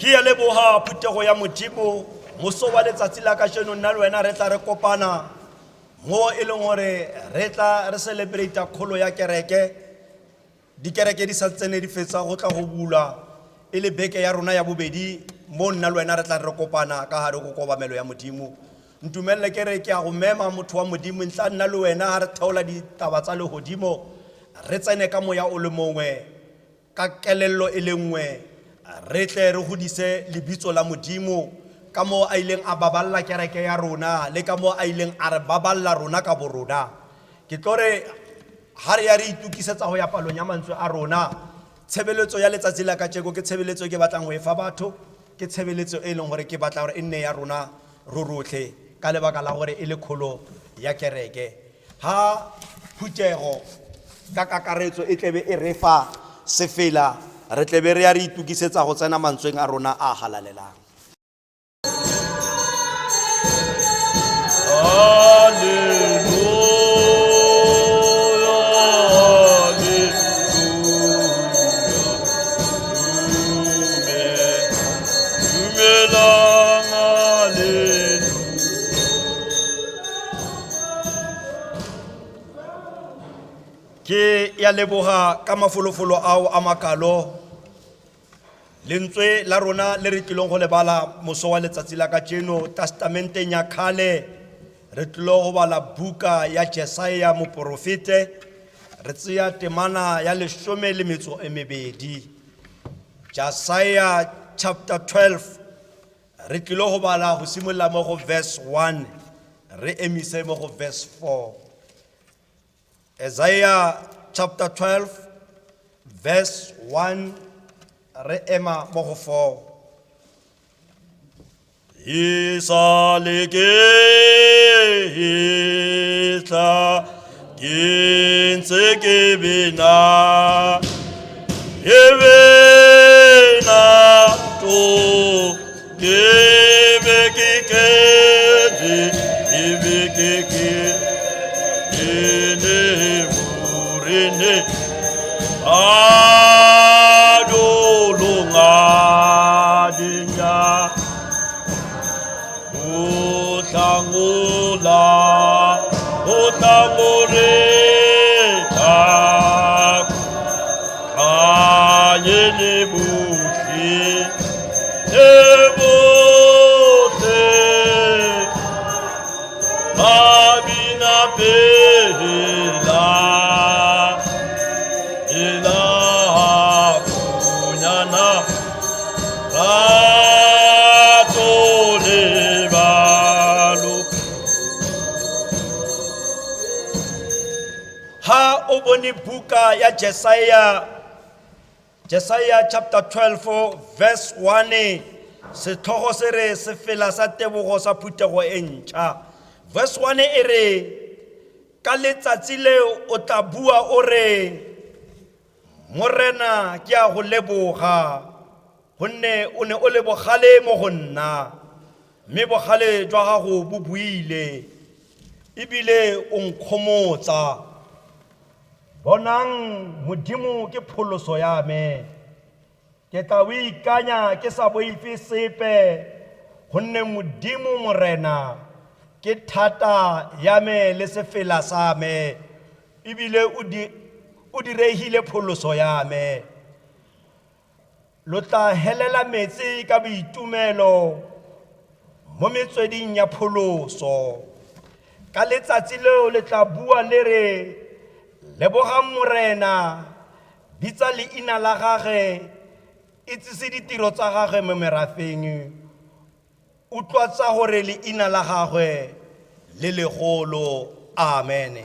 Ke a leboga phuthego ya Modimo moso wa letsatsi la kajeno nna le wena re tla re kopana mo e leng gore re tla re celebrata kgolo ya kereke. Dikereke di sa tsene di fetsa go tla go bulwa e le beke ya rona ya bobedi mo nna le wena re tla re kopana ka gare go kobamelo ya Modimo. Ntumelele ke re ke a go mema motho wa Modimo ntla nna le wena ga re theola ditaba tsa legodimo re tsene ka moya o le mongwe ka kelello e le nngwe re tle re godise lebitso la Modimo ka moo a ileng a baballa kereke ya rona le ka moo a ileng a re baballa rona ka borona. Ke tlo re ha re ya re itokisetsa go ya palong ya mantswe a rona, tshebeletso ya letsatsi la kajeko ke tshebeletso e ke batlang go e fa batho, ke tshebeletso e leng gore ke batla gore e nne ya rona ro rotlhe ka lebaka la gore e le kgolo ya kereke. Ha phuthego ka kakaretso e tlebe e re fa sefela, re tlebe re ya re itokisetsa go tsena mantsweng a rona a halalelang. Ke ya leboga ka mafolofolo ao a makalo. Lentswe la rona le re tlilong go le bala moso wa letsatsi la kajeno testamenteng ya kgale, re tlilo go bala buka ya Jesaya moporofete, re tseya temana ya 12. Jesaya chapter 12, re tlilo go bala go simolola mo go verse 1, re emise mo go verse 4. Isaiah chapter 12 verse 1 re ema mo go 4. E sa le ke tla ke ntse ke bina, e bina to ke be ke ke e be ke ke e ne burene adolonga dinya Utlangula, utlangure, kanye le botlhe, le botlhe, ba bina pela, ela punyana, rato le balo. Ha o bone buka ya Jesaya, Jesaya chapter 12 verse 1, setlhogo se re sefela sa tebogo sa phuthego e ntšha. Verse 1 e re, ka letsatsi leo o tla bua o re, Morena ke a go leboga, gonne o ne o le bogale mo go nna, mme bogale jwa gago bo buile, ebile o nkgomotsa. Bonang, Modimo ke pholoso ya me, ke tla o ikanya ke sa boife sepe, gonne Modimo Morena ke thata ya me le sefela sa me, ebile o diregile pholoso ya me. Lo tla helela metsi ka boitumelo mo metsweding ya pholoso. Ka letsatsi leo le tla bua le re, lebogang Morena, bitsa leina la gagwe, itsise ditiro tsa gagwe mo merafeng, utlwatsa gore leina la gagwe le legolo. Amen.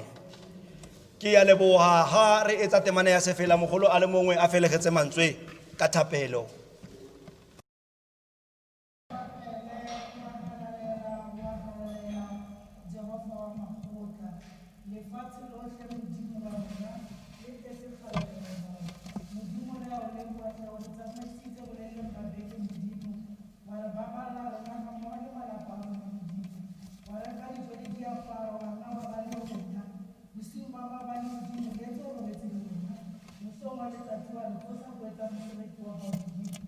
Ke ya leboga ha re etsa temana ya sefela, mogolo a le mongwe a felegetse mantswe ka thapelo. Lefatshe lotlhe Modimo wa rona le tletse kgalalelo. Modimo re a o leboga tlhe, o re tsamaisitse boleleng ba beke Modimo, wa re baballa rona ga mmogo le malapa a rona Modimo, wa reka dijo le diaparo, wa nna wa ba le rona bosigo ba maabane Modimo, re etse o robetse le rona mosong wa letsatsi, wa re tsosa go etsa mosebetsi wa gago Modimo.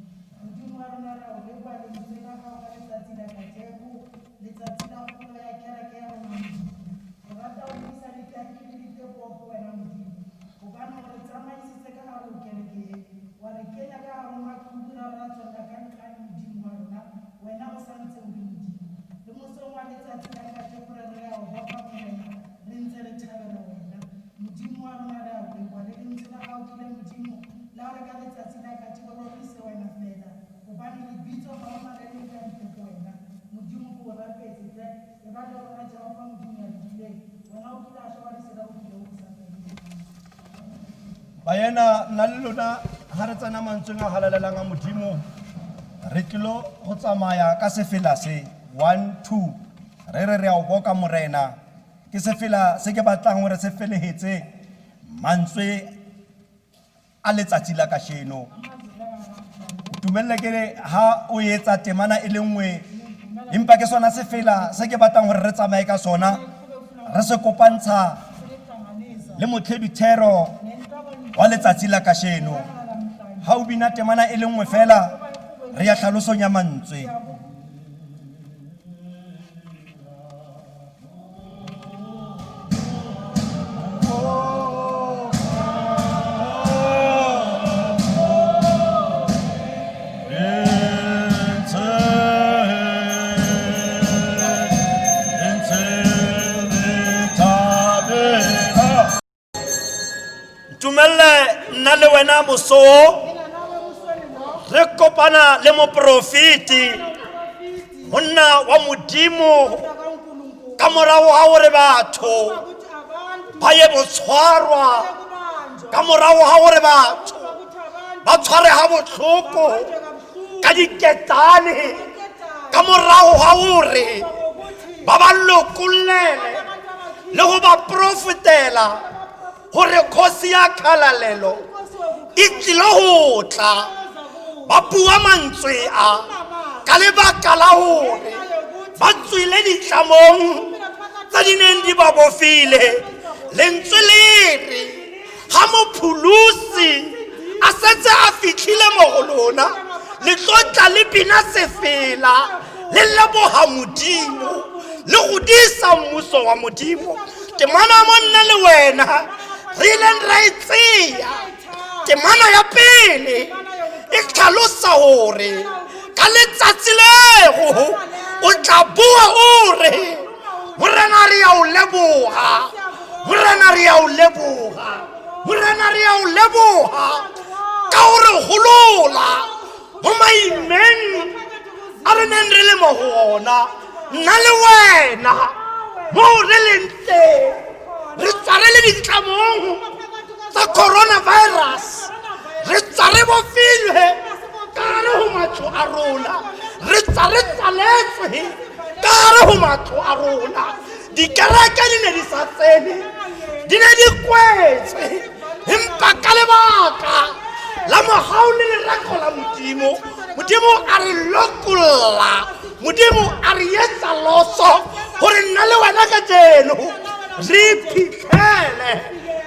Eba le rona Jehova Modimo ya lokileng. Wena o kile a shwa wa disela bophelo bo sa feleng. Baena, nna le lona ha re tsena mantsweng a halalelang a Modimo, re tlilo go tsamaya ka sefela se 1 2 re re re a o boka Morena. Ke sefela se ke batlang gore se felehetse mantswe a letsatsi la kasheno. Ntumelle ke re ha o etsa temana e le nngwe, empa ke sona sefela se ke batlang gore re tsamaye ka sona, re se kopantsha le motlhedithero wa letsatsi la kasheno. Ha o bina temana e le nngwe fela, re ya tlhalosong ya mantswe. Ntumelle nna le wena moso re kopana le moprofeti, monna wa Modimo, ka morago ga gore batho ba ye botshwarwa, ka morago ga gore batho ba tshware ga botlhoko ka diketane, ka morago ga gore ba ba lokollele le go ba profetela gore kgosi ya kgalalelo e tlile go tla. Ba bua mantswe a ka lebaka la gore ba tswile ditlamong tse di neng di ba bofile. Lentswe le re ga mopholosi a setse a fitlhile mo go lona, le tlo tla le bina sefela le leboga Modimo le godisa mmuso wa Modimo. Temana mo nna le wena re ileng ra e tseya, temana ya pele e tlhalosa gore ka letsatsi lego o tla bua o re, Morena re ya o leboga, Morena re ya o leboga, Morena re ya o leboga ka gore golola mo maimeng a re neng re le mo go ona. Nna le wena mo re leng teng re tswa re le ditlamong tsa coronavirus, re tswa re bofilwe ka gare go matlo a rona, re tswa re tsaletswe ka gare go matlo a rona. Dikereke di ne di sa tsene, di ne di kwetswe, empa ka lebaka la mogau le lereko la Modimo, Modimo a re lokolla, Modimo a re etsa loso gore nna le wena ka jeno re iphitlhele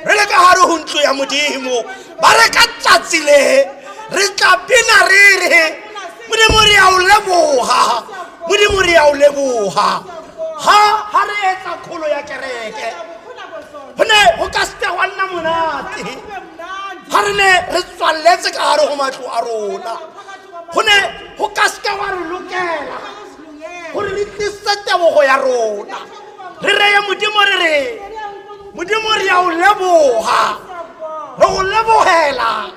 re le ka gare go ntlo ya Modimo. Ba re ka tsatsi le re tla bina re re, Modimo re a o leboga, Modimo re a o leboga. Ha re etsa kgolo ya kereke, go ne go ka seke gwa nna monate ga re ne re tswaletse ka gare go matlo a rona. Go ne go ka seke gwa re lokela gore re tlise tebogo ya rona, re reye Modimo re re, Modimo re a o leboga, re go lebogela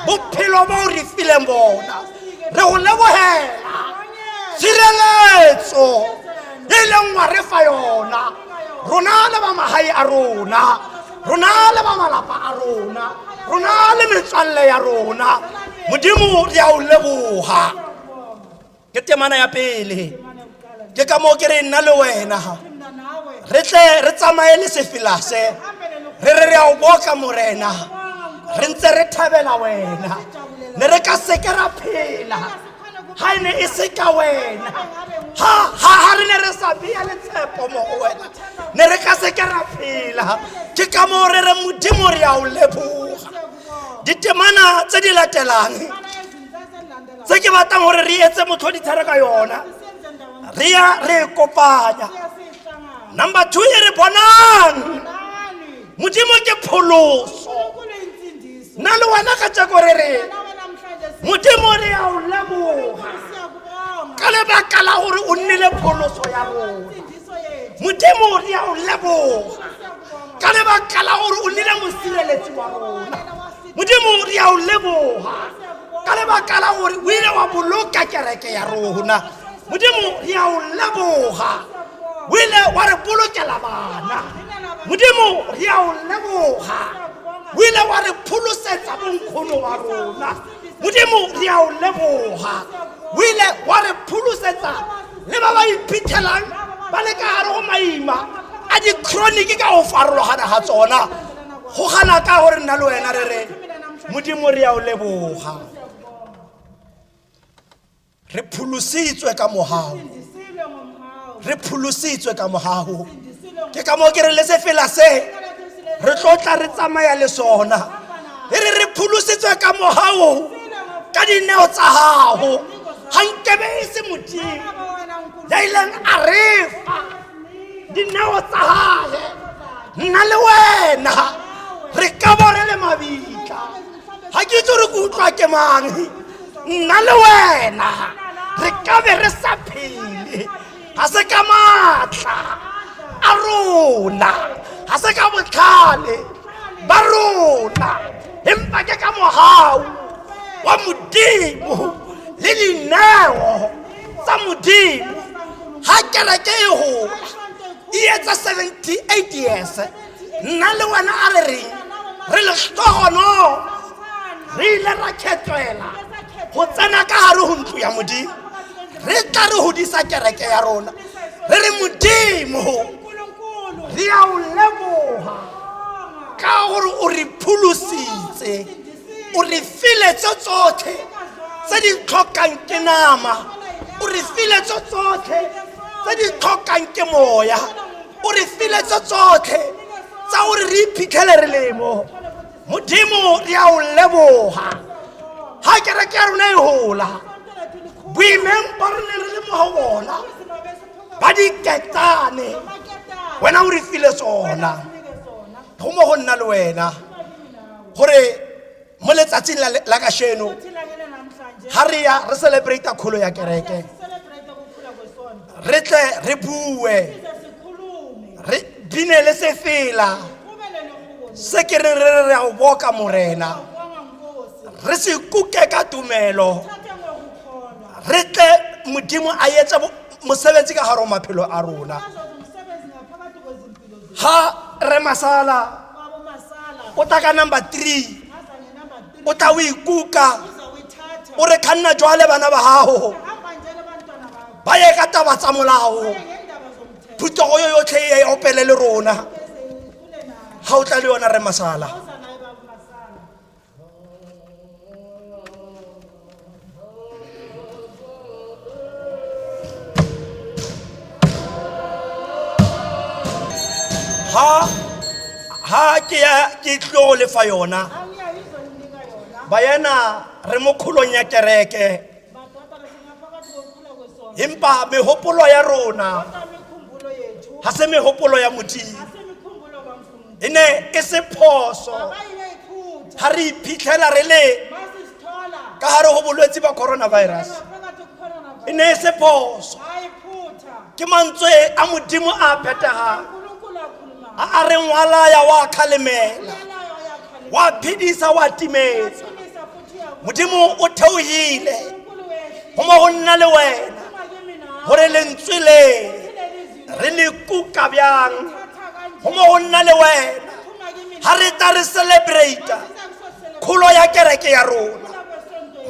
bophelo bo o re fileng bona, re go lebogela tshireletso e leng wa re fa yona, rona le ba magae a rona, rona le ba malapa a rona, rona le metswalle ya rona. Modimo re a o leboga. Ke temana ya pele, ke ka moo ke re nna le wena re tle re tsamaye le sefela se, re re re a o boka Morena, re ntse re thabela wena. Ne re ka seke ra phela ha e ne e se ka wena. Ha re ne re sa bea le tshepo mo go wena, ne re ka seke ra phela. Ke ka moo re re Modimo re a o leboga. Ditemana tse di latelang tse ke batlang gore re etse motlhodithare ka yona, re ya re kopanya. Number 2 e re, bonang Modimo ke pholoso. Nna le wena ka tšeko re re, Modimo re a o leboga ka lebaka la gore o nnile pholoso ya rona. Modimo re a o leboga ka lebaka la gore o nnile mosireletsi wa rona. Modimo re a o leboga ka lebaka la gore o ile wa boloka kereke ya rona. Modimo re a o leboga O ile wa re bolokela bana. Modimo re a o leboga. O ile wa re pholosetsa bonkgono wa rona. Modimo re a o leboga. O ile wa re pholosetsa le ba ba iphitlhelang ba le ka gare go maima a di-chronic ka go farologana ga tsona. Go gana ka gore nna le wena re re Modimo re a o leboga. Re pholositswe ka mohau. Re pholositswe ka mohau. Ke ka moo ke re le sefela se re tlo tla re tsamaya le sona. E re re pholositswe ka mohau ka dineo tsa gago. Ga nkebe e se Modimo ya ileng a re fa dineo tsa gage, nna le wena re ka bo re le mabitla. Ga ke itse gore ke utlwa ke mang. Nna le wena re ka be re sa phele. Ga se ka maatla a rona, ga se ka botlhale ba rona, empa ke ka mogau wa Modimo le dineo tsa Modimo. Ga kereke e gola e etsa 78 years, nna le wena a re reng re lehlogonolo re ile ra kgetwela go tsena ka gare go ntlo ya Modimo. Re tla re godisa kereke ya rona, re re Modimo re a o leboga ka gore o re pholositse, o re file tse tsotlhe tse di tlhokang ke nama, o re file tse tsotlhe tse di tlhokang ke moya, o re file tse tsotlhe tsa gore re iphitlhele re le mo. Modimo re a o leboga. Ga kereke ya rona e gola, boimeng ba re ne re le mo go bona ba diketane, wena o re file tsona. Go mo go nna le wena gore mo letsatsing la kasheno ga re ya re celebrate kgolo ya kereke, re tle re bue re bine le sefela se ke reng re re a o boka Morena, re se kuke ka tumelo, re tle Modimo a etse mosebetsi ka gare ho maphelo a rona. Ga re Masala o tla ka number 3, o tla o ikuka o re kganna jwale bana ba gago ba ye ka taba tsa molao, phuthego yo yotlhe e opele le rona. Ga o tla le yona re Masala. Ha ke ya ke tlo go lefa yona, ba yena re mo kgolong ya kereke, empa mehopolo ya rona ga se mehopolo ya Modimo. E ne e se phoso ga re iphitlhela re le ka gare go bolwetse ba coronavirus, e ne e se phoso. Ke mantswe a Modimo a phetegang a a reng wa laya wa kgalemela wa phedisa wa timetsa. Modimo o theohile go mo go nna le wena gore lentswe le re le kuka bjang go mo go nna le wena ga re tla re celebrata kgolo ya kereke ya rona,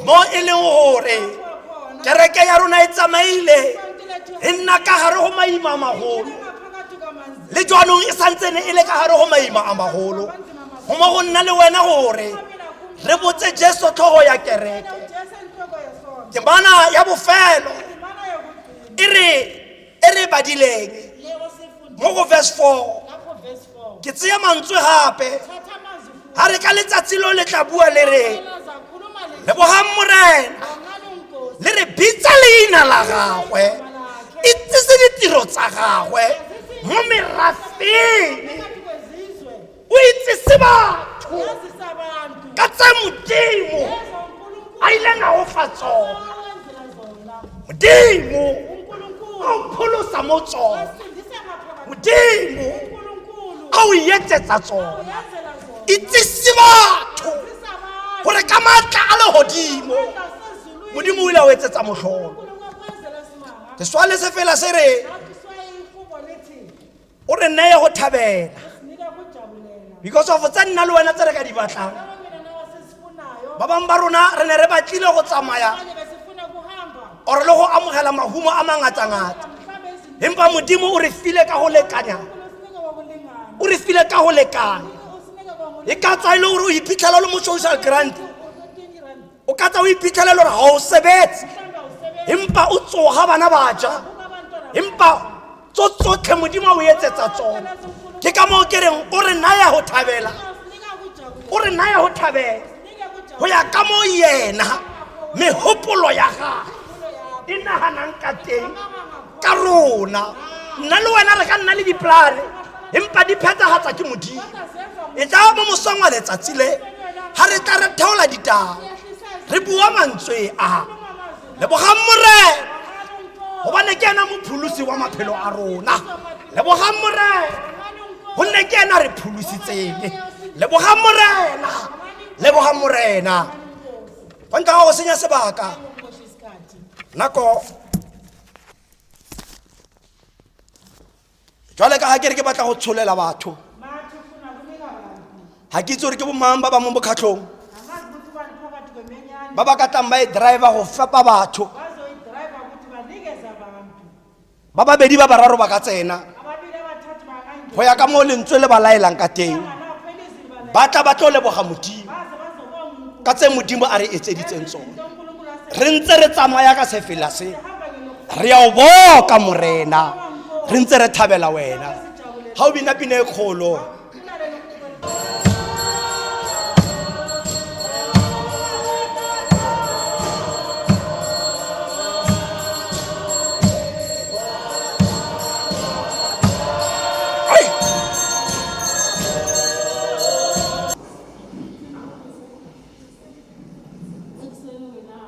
mo e leng gore kereke ya rona e tsamaile e nna ka gare go maima a magolo, le jaanong e santsene e le ka gare go maima a magolo. Go mo go nna le wena gore re botse Jesu tlhogo ya kereke. Temana ya bofelo e re badileng mo go verse 4, ke tseya mantswe gape ga re ka letsatsi lo le tla bua le re lebogang Morena, le re bitsa leina la gagwe, itsise ditiro tsa gagwe mo merafeng, o itsise batho ka tse Modimo a ileng a go fa tsona. Modimo a o pholosa mo tsona, Modimo a o etsetsa tsona. Itsise batho gore ka maatla a legodimo Modimo o ile a o etsetsa motlholo. Ke swa le sefela se re O re neye go thabela. Usinika kujabulela. Because of tse nna le wena tse re ka di batlang. Loko mina nawe sesifunayo. Ba bangwe ba rona re ne re batlile go tsamaya Abanye besifuna kuhamba. or le go amogela mahumo a mangata-ngata. Mhlawumbe izinto Empa Modimo o re file ka go lekanya. usinika ngokulingana. O re file ka go lekanya. Usinika ngokulingana. E ka tswa e le gore o iphitlhela o le mo social grant. U-20 rand. O ka tswa o iphitlhela e le gore ga o sebetse. Mhlawumbe awusebenzi. Empa o tsoga bana ba ja. Buka abantwana. Empa tso tsotlhe Modimo a o etsetsa tsona. Ke ka moo ke reng o re naya go thabela. Usinika kujabulela. O re naya go thabela. Usinika Go kujabulela. ya ka moo yena mehopolo ya gagwe e naganang ka teng ka rona. Nna le wena re ka nna le diplane empa di phethagatsa ke Modimo. E tla mo mosong wa letsatsi le ga re tla re theola ditaba re bua mantswe a. Lebogang Morena gobane ke ena mopholosi wa maphelo a rona. Lebogang Morena gonne ke ena re pholositseng. Lebogang Morena, lebogang Morena. Go ntle ga go senya sebaka nako jwale ka ga ke re ke batla go tsholela batho. Mathi ufuna kunika bantu. Ga ke itse gore ke bomang ba ba mo mokgatlhong Angazi ukuthi ubani phakathi kwemenyane. ba ba ka tlang ba e driver go fepa batho. Bazoyidrayiva ukuthi banikeze abantu. Ba babedi ba bararo ba ka tsena Ababili abathathu bangangena. go ya ka moo lentswe le ba laelang ka teng. Ngalapho ilizwi libalaela. Ba tla ba tlo leboga Modimo Baze bazobonga uNkulunkulu. ka tse Modimo a re etseditseng tsona. Izinto uNkulunkulu ase- Re ntse re tsamaya ka sefela se. Sihamba ngelokuthi Re a o boka Morena. Re ntse re thabela wena. Ga o bina pina e kgolo. kunalelo uNkulunkulu. Ai! Ekuseni wena.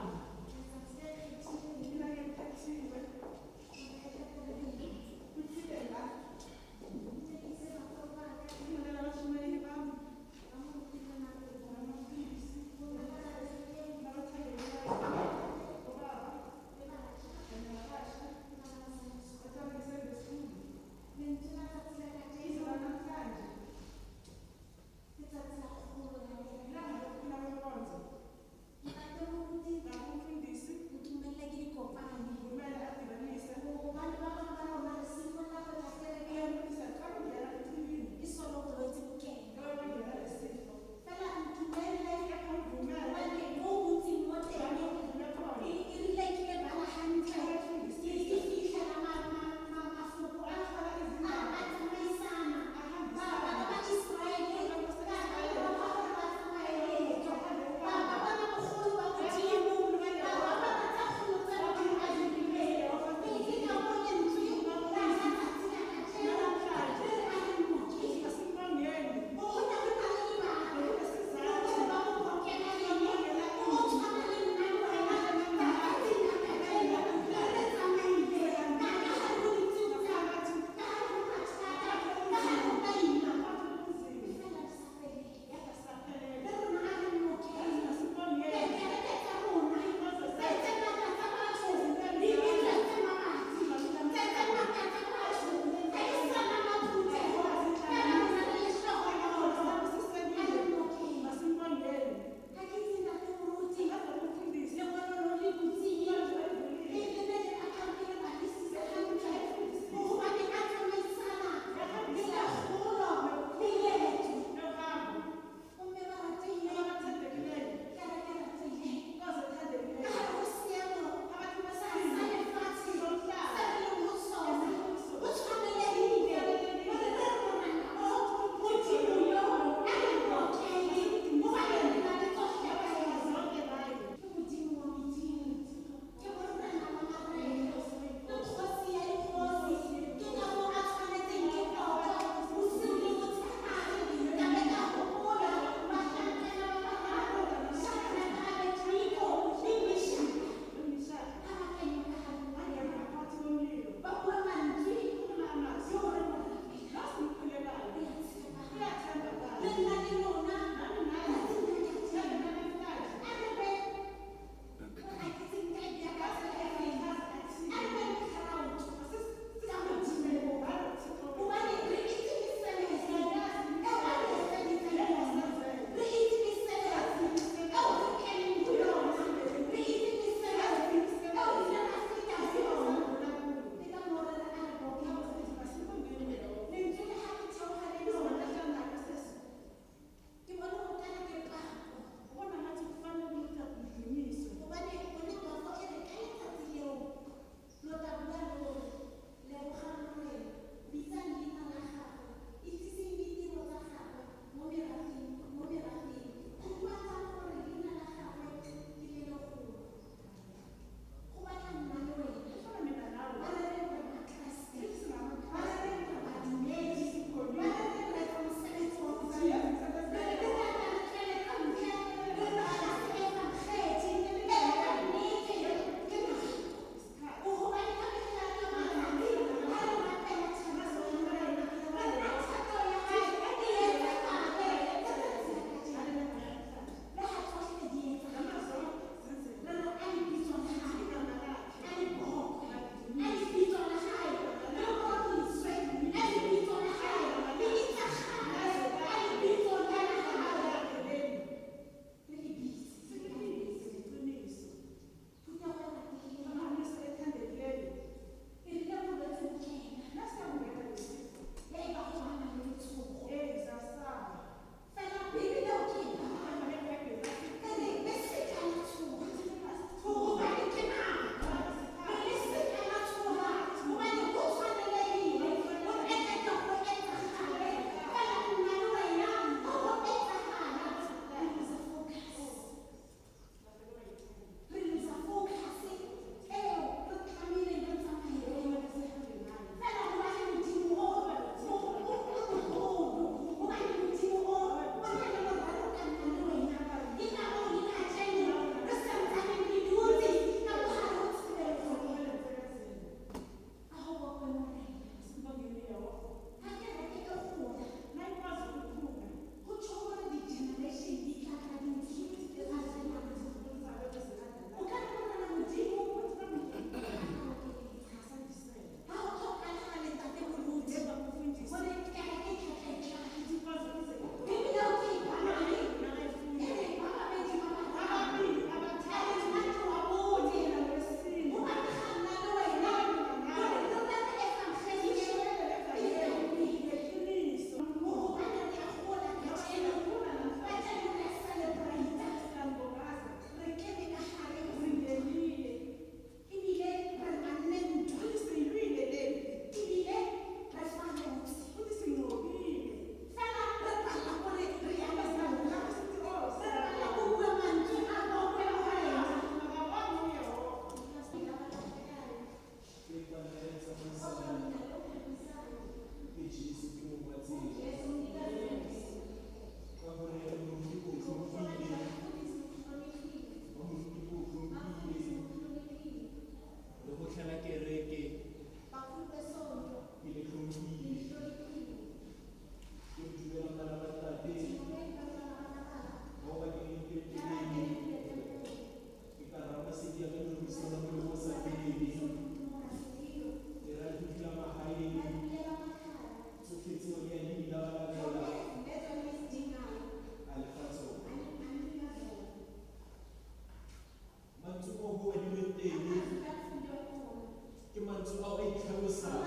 tlhalosang.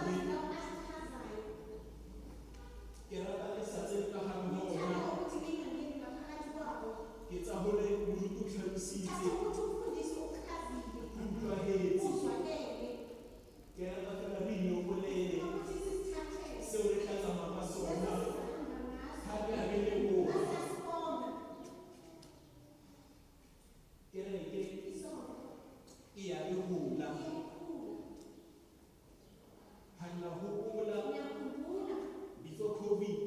Ke rata le sa tsene ka gare ho ona. Ke tsa hore moruti o tlhalositse, ho utlwahetse. Ke rata fela re inopolele seo re tla tsamaya ka sona ha re ya re leboha. Kereke e ya e hola. Ha nna hopola before COVID,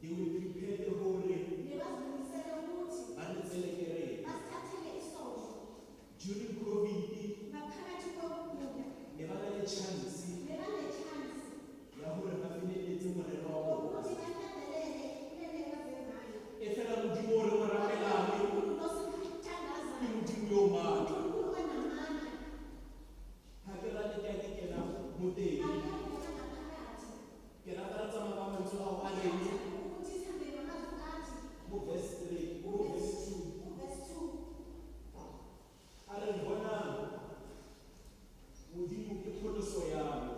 they were prepared hore ba re tsele kereke. During COVID, ne ba na le chance ya hore ba feleletse morero wa bona. E fela Modimo o re mo rapelang ke Modimo yo matla. Ha ke rate ke a ke kena mo teng. Ke rata re tsamaya ka mantswe ao a reng mo verse 3, mo verse 2. A re bonang, Modimo ke pholoso ya me.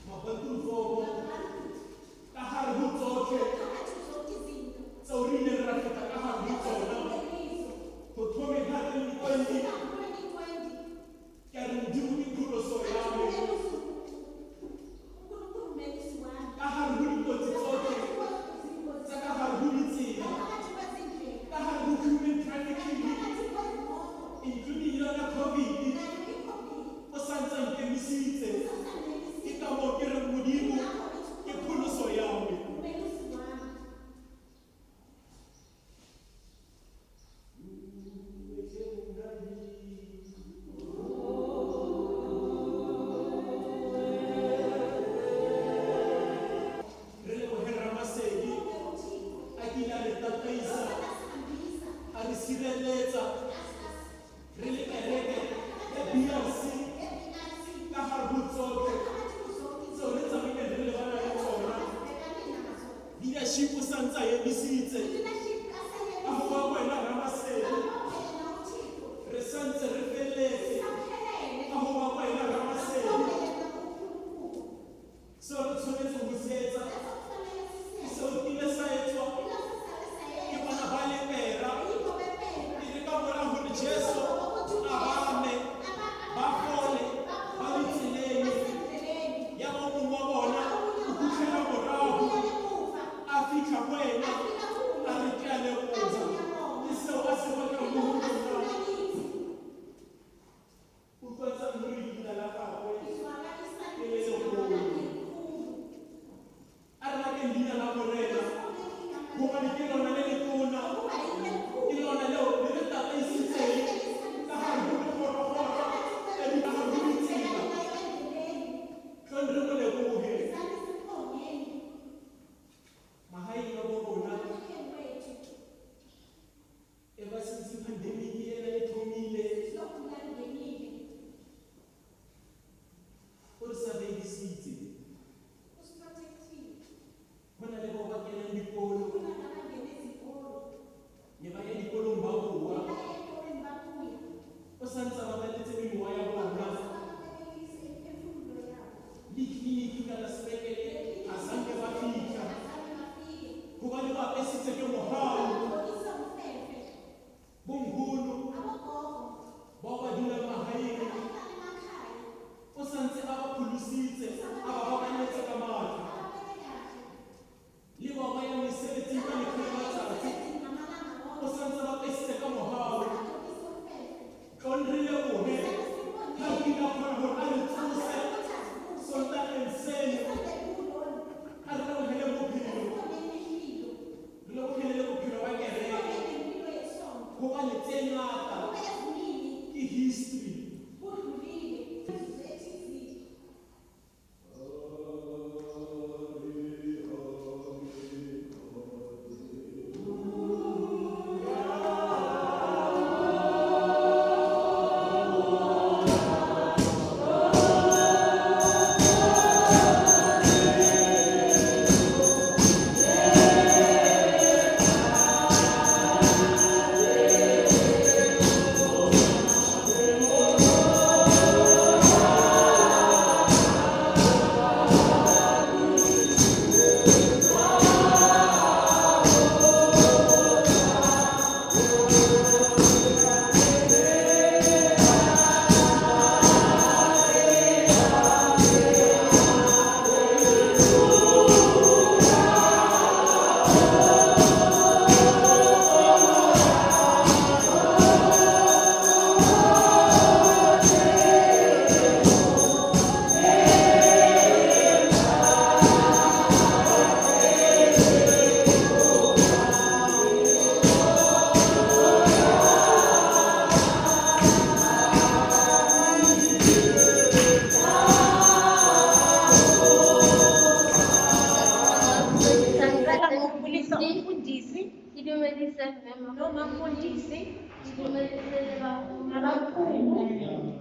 Mabatulfomo ka hare ho tsohle tseo re ileng ra feta ka hare ho tsona ho thomeng ha 2020, ke a re Modimo ke pholoso ya me. Ka hare ho dikotsi tsohle tsa ka hare ho ditsela, ka hare ho human trafficking, including yona COVID, o sa ntse a nkemisitse. Ke ka moo ke reng Modimo ke pholoso ya me. Re lebohe Ramasedi a kile a re tataisa, a re sireletsa re le kereke ya BRC ka hare ho tsohle tseo re tsamaileng re lebana le tsona. Leadership o sa ntse a emisitse ka ho ba wena Ramasedi, re sa ntse re felletse ka ho ba wena Ramasedi. Seo re tshwanetseng ho se etsa ke seo kile sa etswa ke bona ba lepera, e re ka mora hore Jesu a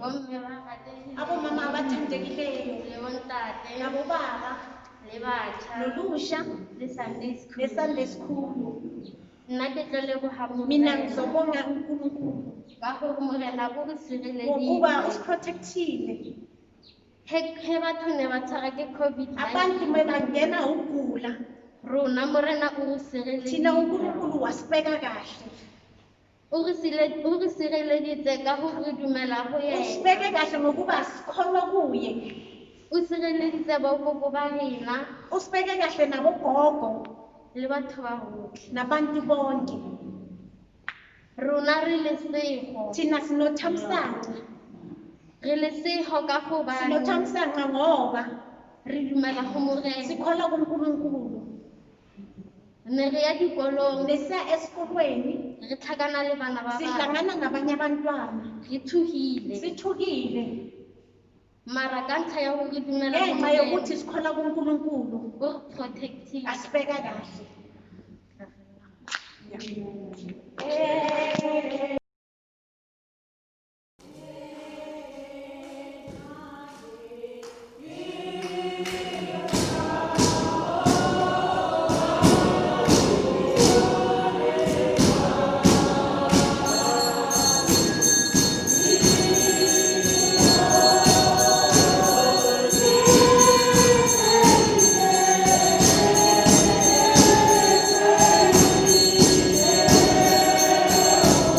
Bomme ba rategileng, Abomama abathandekileyo, le bontate, nabobaba, le batjha, nolusha, le Sunday school. ne-Sunday school. Nna ke tlo leboha Mina Morena ngizobonga uNkulunkulu ka hore Morena o re ngokuba sireleditse. usiprotectile. He batho ne ba tshwarwa ke COVID-19, Abantu bebangena ukugula, rona Morena o re thina sireleditse. uNkulunkulu wasibeka kahle. O re sireleditse ka hore re dumela ho yena. Usibeke kahle ngokuba sikholwa kuye. O sireleditse bokoko ba rena Usibeke kahle nabogogo le batho ba botlhe. nabantu bonke. Rona re lesego. Thina sinothamsanqa, Re lesego ka hobane sinothamsanqa ngoba re dumela ho Morena. sikholwa kuNkulunkulu. Ne re ya dikolong, Besiya esikolweni re tlhakana le bana ba bang. sihlangana nabanye abantwana, Re tshohile. sithukile Mara ka ntlha ya hore re dumela ho ngenxa Morena, yokuthi sikholwa kuNkulunkulu, o re protect-ile. asibeka kahle.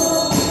Thank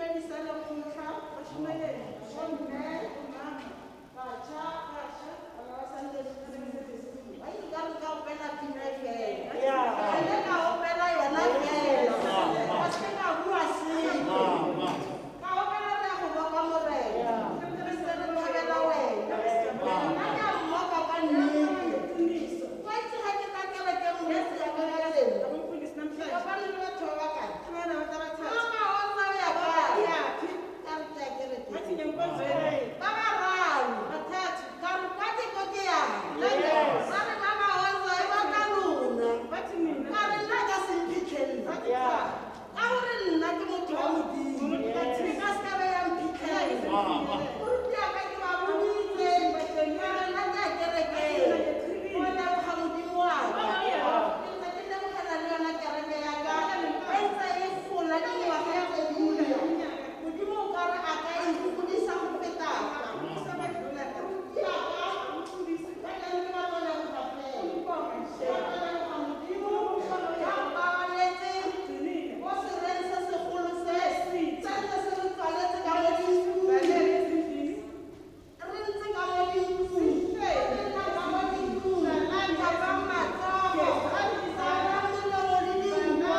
Dumedisa lekgotla, bomme, batjha, bana ba Sunday school. Ba ile ka re ka opela pina e fela. Ka ile ka opela yona fela. Ka se ka bua sepe. Ka opela re ya go boka Morena. Re se re thabela wena. Nna ke a mmoka ka nnete. Wa itse ga ke tla kerekeng metse ya ka kajeno. Ke kopane le batho ba bakae? Mama o nna o ya kae? Ka re ke ya kerekeng. Ba bararo. Ka re kwa ke ko ke yang. Ba re mama o nna e batla lona. Ka re nna ka se mphitlhelle. Ka gore nna ke motho wa Modimo. Ka se ka be ya mphitlhela. Moruti wa ka ke ba boditse. Ka re nna ke ya kerekeng. Go leboga Modimo wa ka. Ke ntse ke lebogela le yona kereke ya ka. E ntse e gola dingwaga tse di ya. Modimo o ka re a ka e godisa go feta fa. Moruti wa ka, ba tla ke ba tlo leboga fela. Ba tlo leboga Modimo ya mpabaletse mo sereng se segolo se se ntse se re tswaletse ka mo dintlong. Re ntse ka mo dintlong. Re nna ka mo dintlong. Tlhapang matsogo. Tsalang melomo le dinko.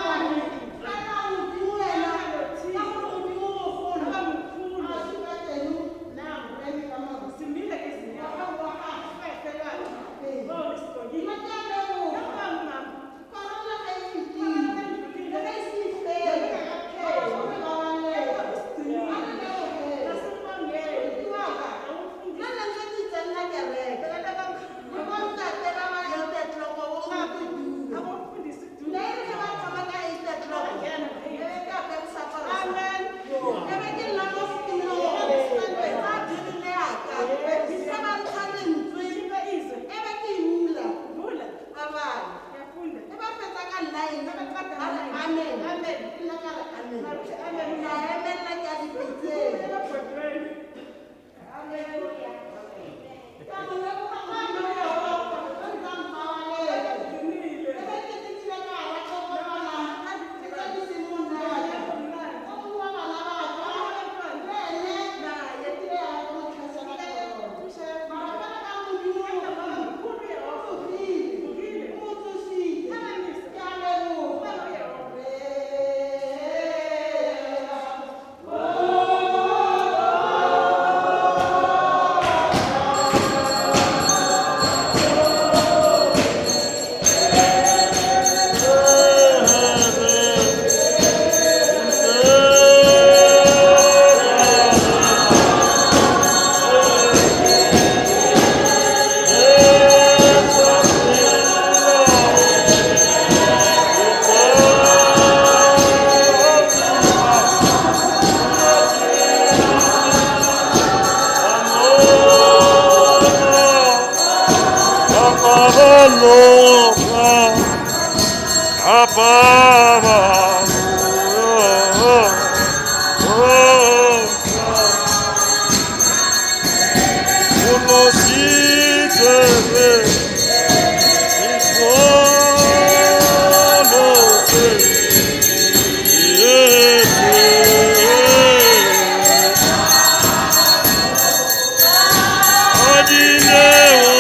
Fela Modimo ena, ka gore Modimo o mogolo. A supa teng, re eme ka maoto. Ngwaga wa gagwe. Ee. Nna ke a leboga. Corona ga e fetile. Le ge e se e fele. Batho re babalele. A re leboge. Moruti wa ka, nna ne ntse ke tsena kereke. Le bontate ba ba 8 o'clock, bo moruti Dube. Ne e re ge ba thoma ka 8 o'clock, e be ke apere seaparo sa. E be ke nna mo setulong, sa Bibele ya ka. Ge ba ntsha lentswe, e be ke e bula. Ba bala. E ba fetsa ka 9, ba re amen. Nna ka re amen. Ka emella ke ya dipitseng. Ka mo leboga Modimo o ntse a mpabaletse. E be ke kile ka rata go kopana le tse di seng monate. O mongwe wa bana ba ka, le ene e kile ya rata go tlhasela corona. Mara fela ka Modimo o tsogile, o mo tsositse. Ke a leboga. Adineo.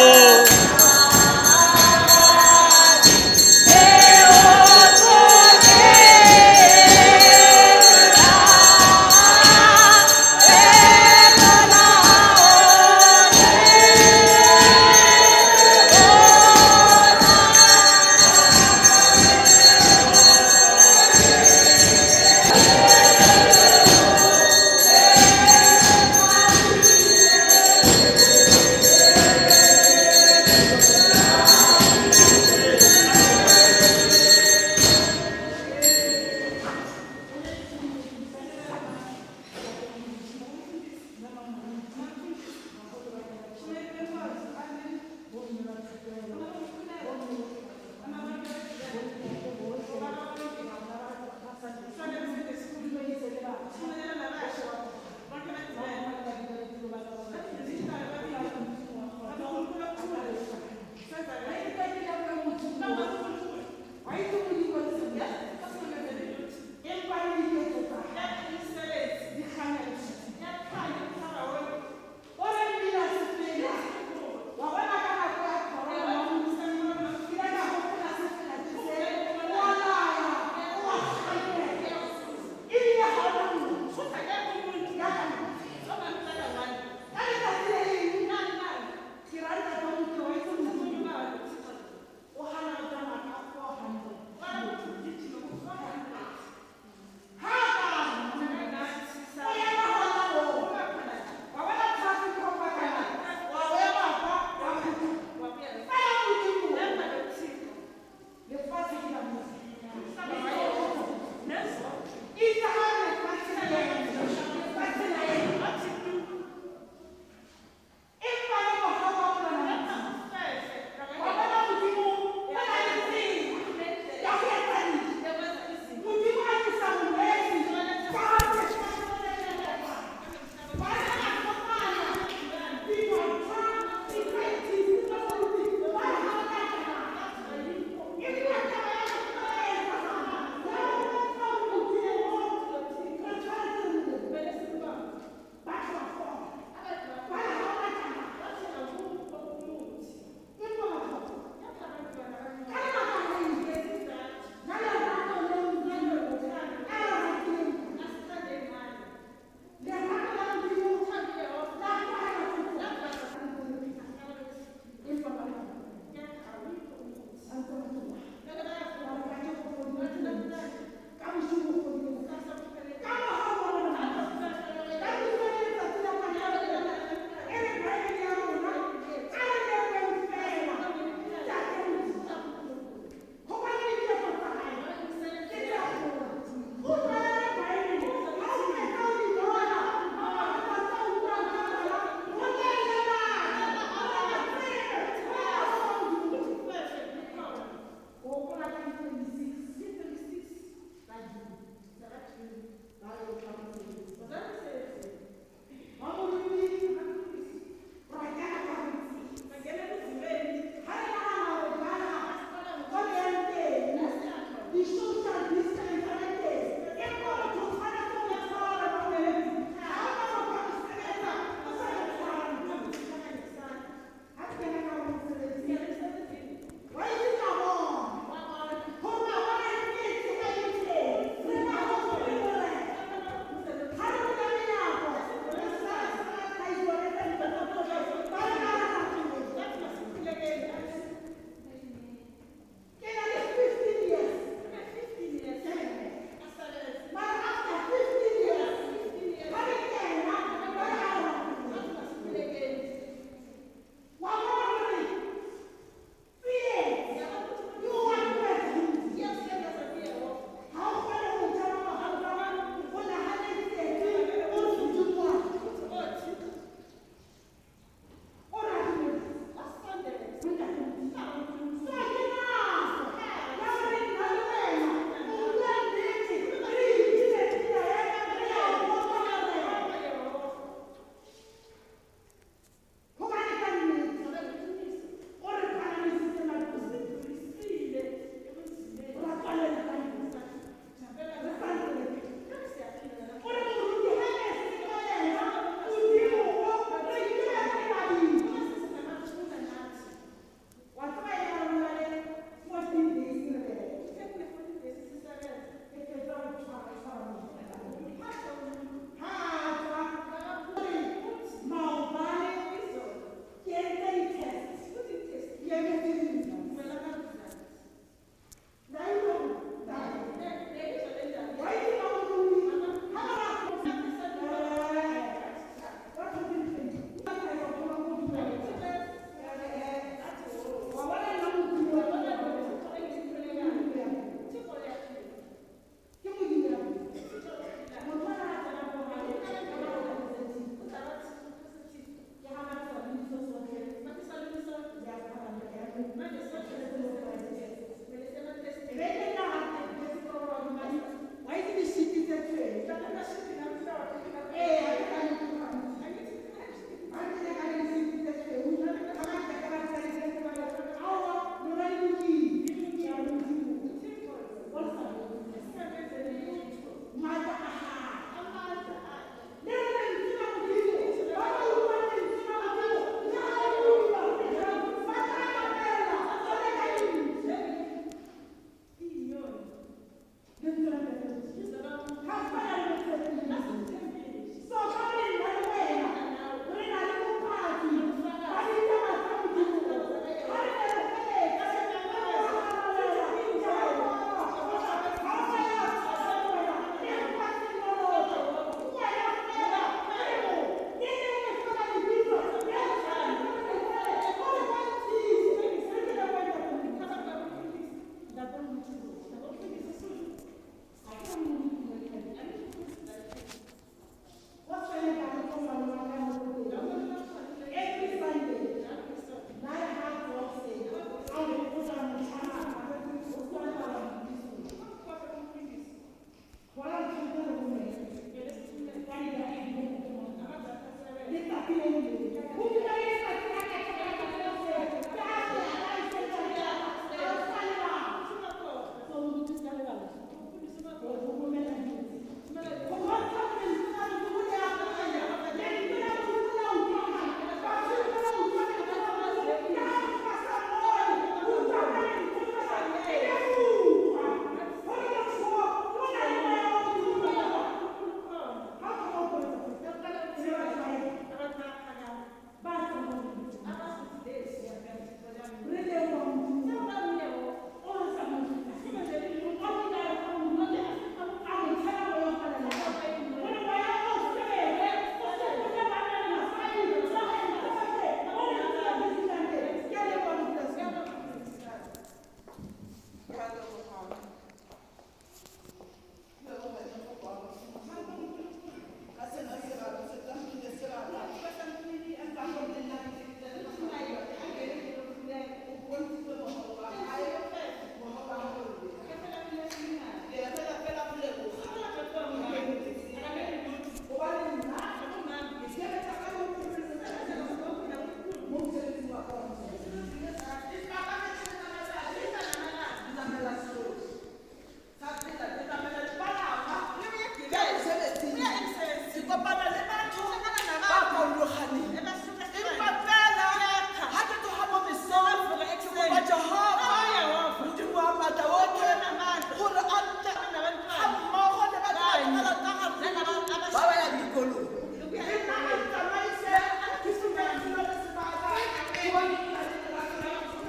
sekolong. Le nna a ntsamaise, ke fumane tulo le sebaka, ke bone ke na le lerato la ho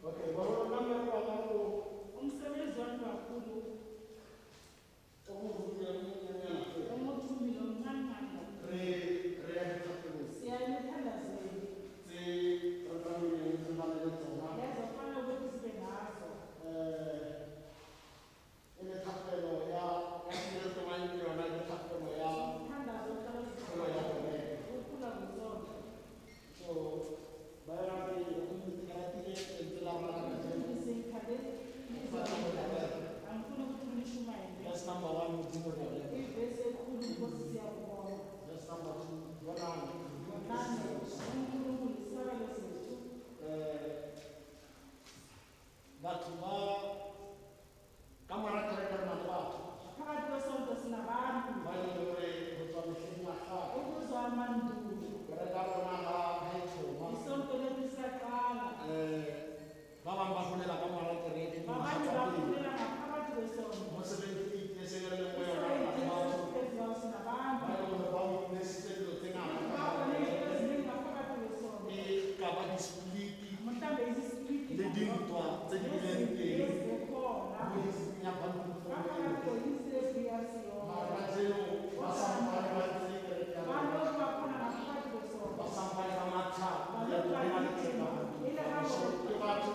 Okay, baholo nna mmereko wa ka o Umsebenzi wami kakhulu o mo rutinyana fela. Umuthumile omncane kancane. Re re ya dithapelong Siya emithandazweni. Tse re tlamehileng re bane le tsona. Lezo kufanele ukuthi sibe nazo. E le thapelo ya ya tshireletso ke yona ke thapelo ya Umthandazo ohlala kgolo ya kereke. Ukukhula kwesonto. So baena pele go ke ratile lentswe la rona la kajeno. Ngisekhale angifuni ukuthi ulishumayele. Verse number 1, Modimo re a leboha. Ivesi ekhulu Nkosi siyakubonga. Verse number 2, bonang Modimo ke Nane, sesabelo sa rona. uNkulunkulu isabelo sethu. Batho ba ka mora kereke re na le batho Phakathi kwesonto sinabantu ba e leng hore ho tswa mehleng ya kgale. Ukuzwa amandulo. Kereke ya rona ha ha e thoma, Isonto lethu lisaqala. Ba bang ba holela ka mora kereke dingwaga Abanye tsa pele. bakhulela ngaphakathi kwesonto. Mo 78 e se re leng mo yona, re na le batho Sinabantu ba e leng hore ba witnessitse dilo tse ngata ka hara babone kereke. izinto eziningi ngaphakathi kwesonto. E ka ba di-split Mhlawumbe isi-split le dintwa tse di bileng teng ezikhona. mo history ya Bantu Ngaphakathi kwe-history ye-BRC yonke. Mara kajeno ba sampane ba ntse kereke ya rona. Balokhu bakhona ngaphakathi kwesonto. Ba sampane ba matha leeto lena le teng ba Bantu. So ke batho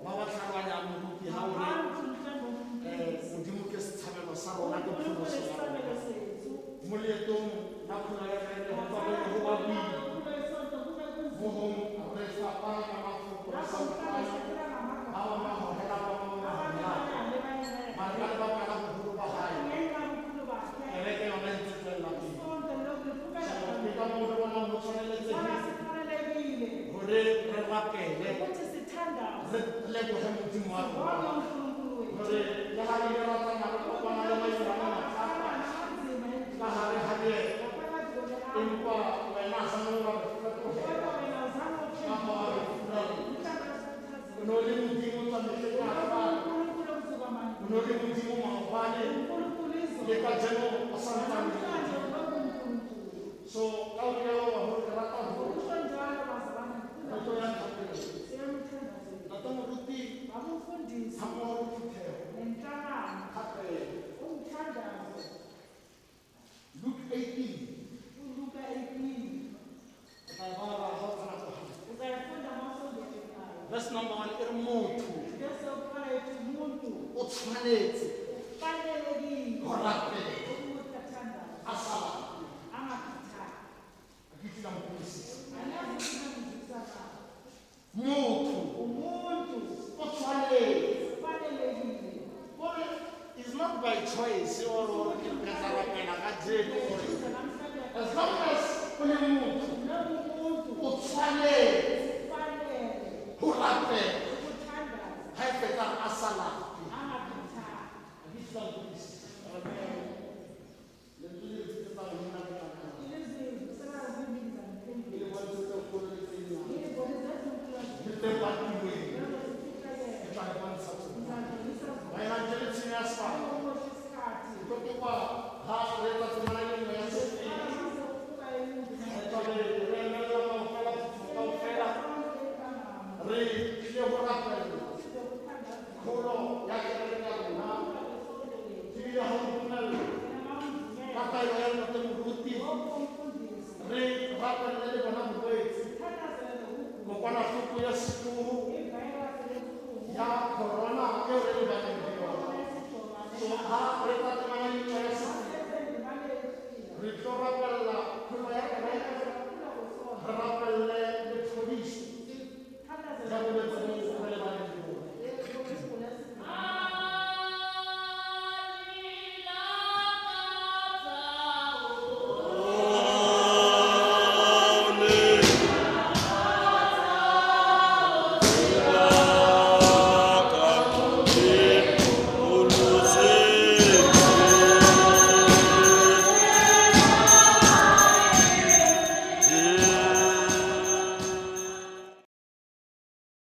ba ba tlhaloganyang moruti ha o re Abantu mhlawumbe Modimo ke setshabelo sa rona ke uNkulunkulu pholoso ya rona. isabelo sethu. Mo leetong la kgolo ya kereke ho tswa ho ba boima. Ukukhula kwesonto kube kunzima. Mo hong re fapana ka mafoko, re Lapho sa mhlawumbe utlwane. siphila Ba ngamagama. bang ba hohela, ba bang ba Abanye hohela. bayale bayale. Mara ka lebaka la boholo ba hae, Ngenxa yobukhulu bakhe. kereke yona e ntse e tswella pele. Isonto lokhu liqhubeka So ke phambili. ka moo re bonang ho tshwaneletsehile Bona sifanelekile hore re rapele, ukuthi sithandaze. re lebohe Modimo wa rona. Sibonge uNkulunkulu wethu. Hore le ha re ile ra tsamaya re kopana le maima a mathata Anzima ka hare ha leeto, ngaphakathi kwemihambo. empa wena ha o wa re fetohela, Kodwa wena awuzange kapa wa re uphenduke. furalla. Mhlawumbe wasikhuthazile. O no le Modimo tswa mehleng ya kgale. uNkulunkulu okusuka O mandulo. no le Modimo maobane, uNkulunkulu izolo. le kajeno o santsane o le Namhlanje Modimo. ulokhu uNkulunkulu. So ka ho rialo baholo ke rata hore Ukusho njalo bazalwane re tlo ya thapelong. siya emthandazweni. Ntate moruti, Baba umfundisi ha mmoho le phutheho, nenhlangano thapelo. umthandazo Luke 18, uLuka 18 o tla e bala ha o tsena ko hae. Uzayifunda mawusondela ekhaya. Verse number 1 e re motho Bese uqala ethi umuntu o tshwanetse